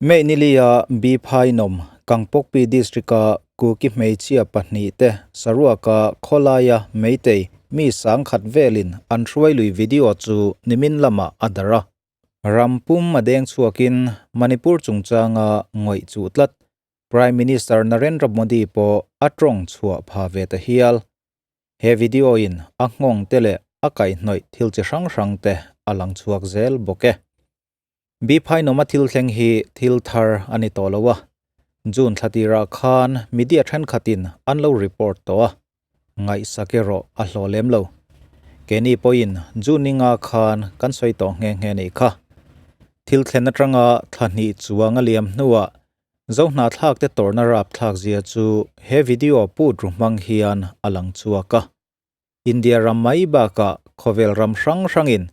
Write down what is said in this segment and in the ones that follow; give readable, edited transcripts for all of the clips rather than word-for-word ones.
May nilia B Phainom, Kangpokpi District-a Kuki hmeichhia pahnihte saruaka khawlaia Meitei mi sangkhat velin an hruai lui video chu nimin lamah a darh a. Ram pum a deng chhuakin Manipur chungchanga ngawih chuh tlat Prime Minister Narendra Modi pawh a tawng chhuah pha ve ta hial. He video in a nghawng te leh a kaihhnawih thil chi hrang hrang te a lang chhuak zel bawk e. B Phainom-a thil thleng hi thil thar a ni tawh lo a, June thla tirah khan media thenkhatin an lo report tawh a, ngaihsak erawh a hlawh lem lo. Keini pawhin June ninga khan kan sawi tawh nghe nghe nih kha. Thil thlen atanga thla hnih chuang a liam hnuah Zohnahthlak te tawrhna rapthlak zia chu he video put ru hmang hian a lang chhuak a. India ram mai bakah khawvel ram hrang hrangin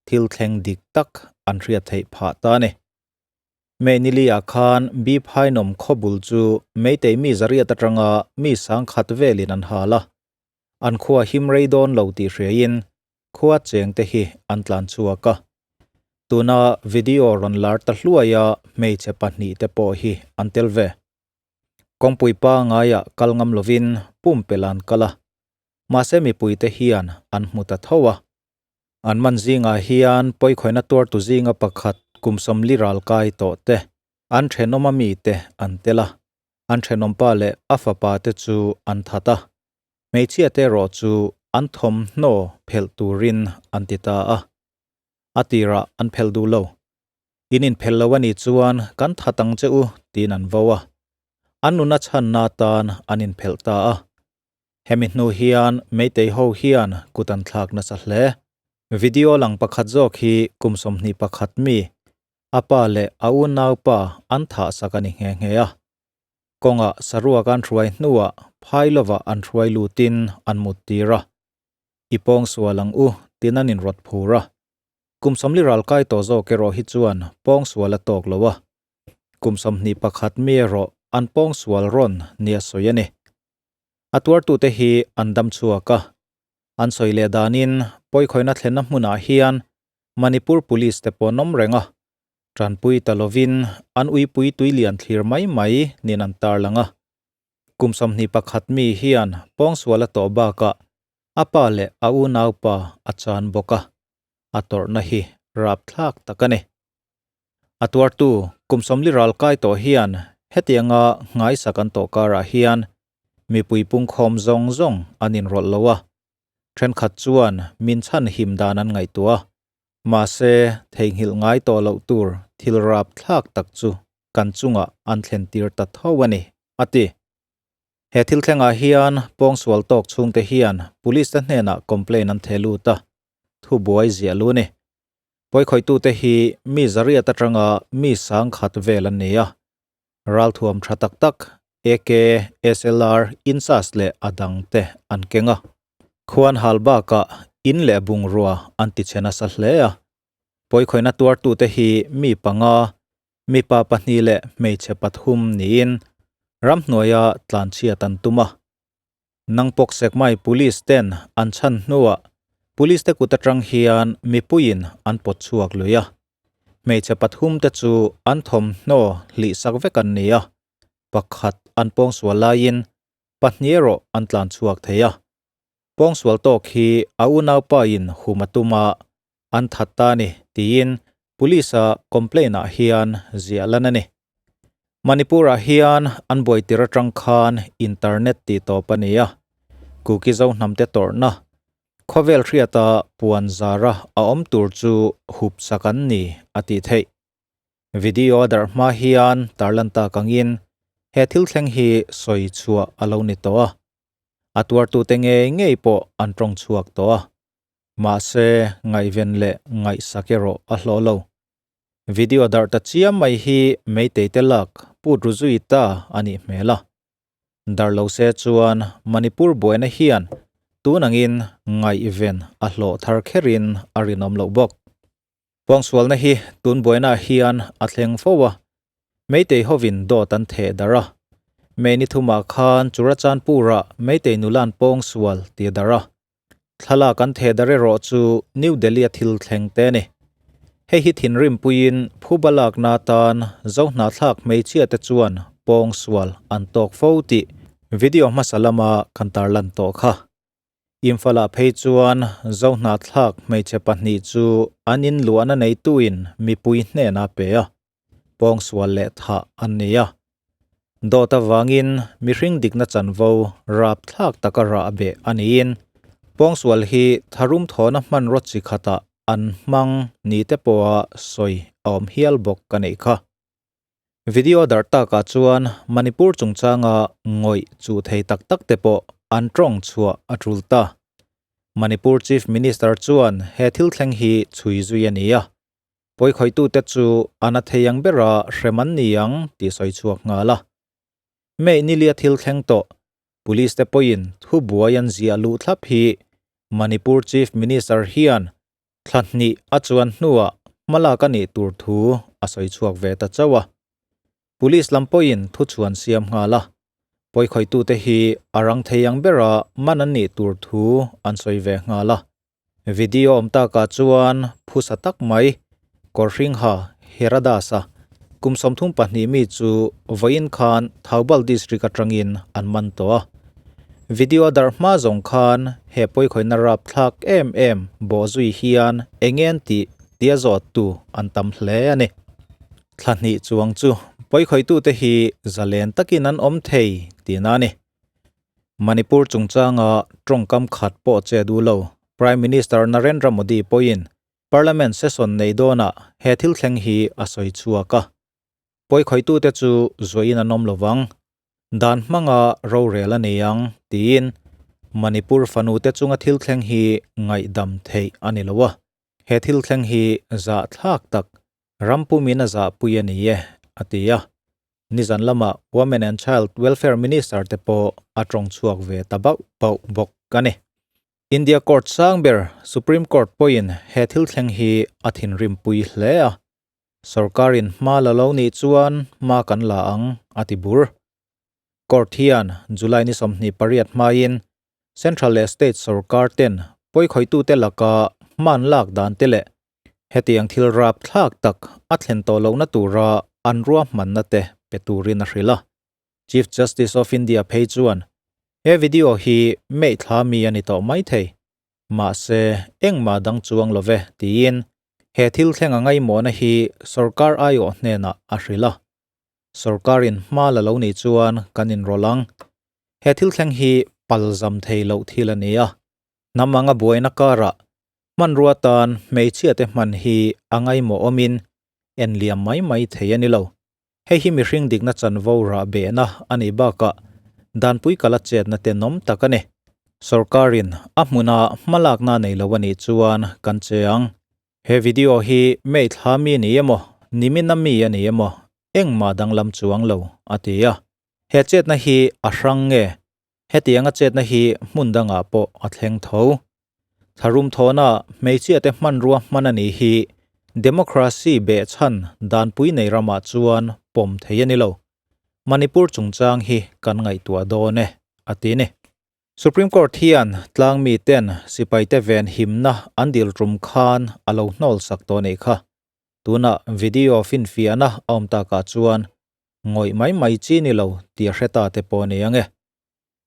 thil thleng dik tak an hriat theih phah ta a ni. May nili-ah khan B Phainom khawbul chu Meitei mi zariat atanga mi sangkhat velin an hal a, an khua him rei dawn lo tih hriain khua chengte hi an tlan chhuak a. Tuna video rawn lar ta hluaia hmeichhe pahnihte pawh hi an tel ve. Kawngpui pangaiah kal ngam lovin pumpelh an kal a, mahse mipuite hian an hmu ta tho a. An man zingah hian pawikhawihnna tuartu zinga pakhat kum sawmli ral kai tawh te, an thenawma mite an tel a, an thenawmpa leh a fapa te chu an that a, hmeichhia te erawh chu an thawmhnaw phelh turin an ti ta a. A tirah an phelh duh lo. In inphelh lo a nih chuan kan that ang che u tiin an vo a. An nuna chhanna atan an inphelh ta a. Hemi hnu hian Meitei ho hian kut an thlak nasa hle. Video lang pakhat zawk hi kum 21 mi, a pa leh a unaupa an thahsak a ni nghe nghe a. Kawngah saruak an hruai hnuah phai lovah an hruai lutin an mut tir a. I pawng sual ang u tin an inrawt phur a. Kum 40 ral kai tawh zawk erawh hi chuan pawng sual a tawk lo a. Kum 21 mi erawh an pawng sual rawn nia sawi a ni. A tuartute hi an dam chhuak a, an sawi leh danin pawikhawihnna thlenna hmunah hian Manipur Police te pawh an awm reng a, tanpui ta lovin an uipui tui lian thlir mai mai niin an tarlang a. Kum 21 mi hian pawngsual a tawh bakah a pa leh a unaupa a chan bawk a, a tawrhna hi rapthlak tak a ni. A tuartu kum 40 ral kai tawh hian hetianga nghaisak an tawh karah hian mipui pungkhawm zawng zawng an inrawlh lo a, thenkhat chuan min chhan him dan an ngaihtuah a, mahse theihnghilh ngai tawh loh tur thil rapthlak tak chu kan chungah an thlen tir ta tho a ni, a ti. He thil thlengah hian pawngsual tawk chhungte hian police te hnenah complaint an theh lut a, thubuai ziah lu a ni. Pawikhawitute hi mi zariat atanga mi sangkhat vel an ni a, ralthuam tha tak tak AK, SLR, INSAS leh a dangte an keng a. Khuan hal bakah in leh bungrua an tichhe nasa hle a. Pawikhawihna tuartute hi mi panga, mipa pahnih leh hmeichhe pathum niin ramhnuaia tlanchhiat an tum a. Nangpawk Sekmai Police ten an chhan hnuah Police te kut atang hian mipuiin an pawt chhuak lui a. Hmeichhe pathum te chu an thawmhnaw hlih sak vek an ni a, pakhat an pawngsual laiin pahnih erawh an tlan chhuak thei a. Pawngsual tawk hi a unaupa in hum a tum a, an that ta a ni tiin Police a complaint ah hian ziah lan a ni. Manipur ah hian an buai tir atang khan internet tih tawp a ni a, Kuki Zo hnamte tawrhna khawvel hriata puan zara a awm tur chu hup sak an ni a tih theih. Video a darh hma hian tarlan tak angin he thil thleng hi sawi chhuah a lo ni tawh a, a tuartute ngei ngei pawh an tawng chhuak tawh a. Mahse, ngaihven leh ngaihsak erawh a hlawh lo. Video darh ta chiam mai hi Meitei te lak put ru zui ta a nih hmel a. Darh lo se chuan Manipur buaina hian tun angin ngaihven a hlawh thar kherin a rinawm loh bawk. Pawngsualna hi tun buainaah hian a thleng fo a, Meitei hovin dawt an theh darh a. May ni thumah khan Churachandpur-ah Meitei nula an pawngsual ti a darh a. Thlalak an theh darh erawh chu New Delhi-a thil thleng te a ni. Hei hi thinrim puiin phuba lakna atan Zohnahthlak hmeichhia te chuan pawngsual an tawk fo tih video hmasa lama kan tarlan tawh kha. Imphal-ah phei chuan Zohnahthlak hmeichhe pahnih chu an inluahna neituin mipui hnenah pe a, pawngsual leh thah an ni a. Dawt avangin mihring dikna chanvo rapthlak taka rah beh a niin pawngsual hi tharum thawhna hmanraw chi khatah an hmang ni te pawha sawi a awm hial bawk ka neih kha. Video darh takah chuan Manipur chungchanga ngawih chuh thei tak tak te pawh an tawng chhuah a tul ta. Manipur Chief Minister chuan he thil thleng hi chhui zui a ni a, pawikhawitute chu a na thei ang bera hrem an ni ang tih sawi chhuak nghal a. May nilia thil thleng tawh, Police te pawhin thubuai an ziah luh thlap hi Manipur Chief Minister hian Thla hnih a chuan hnuah hmalak a nih tur thu a sawi chhuak ve ta chauh a. Police lam pawhin thuchhuan siam nghal a, pawikhawitute hi a rang thei ang bera man an nih tur thu an sawi ve nghal a. Video awm takah chuan phusa tak mai Kawrhringha Heradas-a kum 32 mi chu vawiin khan Thoubal District atangin an man tawh a. Video a darh hma zawng khan he pawikhawihna rapthlak em em bawh zui hian eng en tih tia zawttu an tam hle a ni. Thla hnih chuang chu pawikhawitute hi zalen takin an awm thei tihna a ni. Manipur chungchanga tawngkam khat pawh che duh lo Prime Minister Narendra Modi pawhin Parliament session nei dawnah he thil thleng hi a sawi chhuak a. Pawikhawitute chu zuahin an awm lovang. Dan hmanga rorel a nei ang, tiin Manipur fanute chunga thil thleng hi ngaihdam theih a ni lo a. He thil thleng hi zahthlak tak, ram pumin a zahpui a ni e, a ti a. Nizan lama Women and Child Welfare Minister te pawh a tawng chhuak ve ta bauh bauh bawk a ni. India Court sang ber Supreme Court pawhin he thil thleng hi a thinrimpui hle a. Sorkarin hma la lo nih chuan hma kan la ang, a ti bur. Court hian July ni 28 hmain Central leh State sorkar ten pawikhawitute laka hman lak dan te leh hetiang thil rapthlak tak a thlen tawh lohna tura an ruahmanna te pe turin a hrilh a. Chief Justice of India phei chuan he video hi meithla mi a ni tawh maithei. Mahse, engmah dang chuang lo ve, tiin he thil thleng a ngaimawhna hi sorkar aiawh hnenah a hrilh a. Sorkarin hma la lo nih chuan kan inrawlh ang. He thil thleng hi palzam thei loh thil a ni a. Hnam anga buaina karah hmanrua tan hmeichhiate hman hi a ngaimawh awmin en liam mai mai thei a ni lo. Hei hi mihring dikna chanvo rah behna a nih bakah danpui kala chetna tenawm tak a ni. Sorkarin a hmuna hmalakna nei lo a nih chuan kan che ang. He video hi May thla mi a ni emaw, nimina mi a ni emaw, engmah danglam chuang lo, a ti a. He chetna hi a hrang nge? Hetianga chetna hi hmun dangah pawh a thleng tho. Tharum thawhna hmeichhiate hmanrua hman a nih hi democracy behchhan danpui nei ramah chuan pawm thei a ni lo. Manipur chungchang hi kan ngaihtuah dawn e, a ti ni. Supreme Court hian tlangmi ten sipaite ven himna an dil tum khan a lo hnawl sak tawh nih kha. Tunah video finfiahna a awm takah chuan ngawih mai mai chi ni lo tih a hre ta te pawh a ni ang e.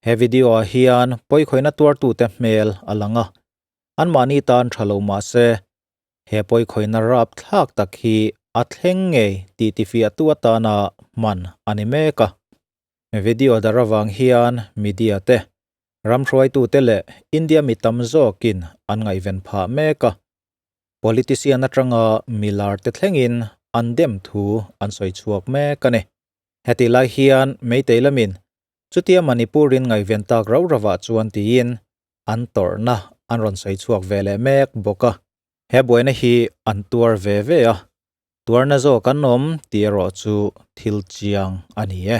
He video ah hian pawikhawihna tuartute hmel a lang a, anmahni tan tha lo mah se, he pawikhawihna rapthlak tak hi a thleng ngei tih tifiahtu atana hman a ni mek a. Video dar avang hian media te, ram hruaitute leh India mi tam zawkin an ngaihven phah mek a. Politician atanga milar te thlengin an dem thu an sawi chhuak mek a ni. Heti lai hian Meitei lamin Chutia Manipur-in ngaihven tak rauh rauhah chuan tiin an tawrhna an rawn sawi chhuak ve leh mek bawk a. He buaina hi an tuar ve ve a, tuarna zawk an awm tih erawh chu thil chiang a ni e.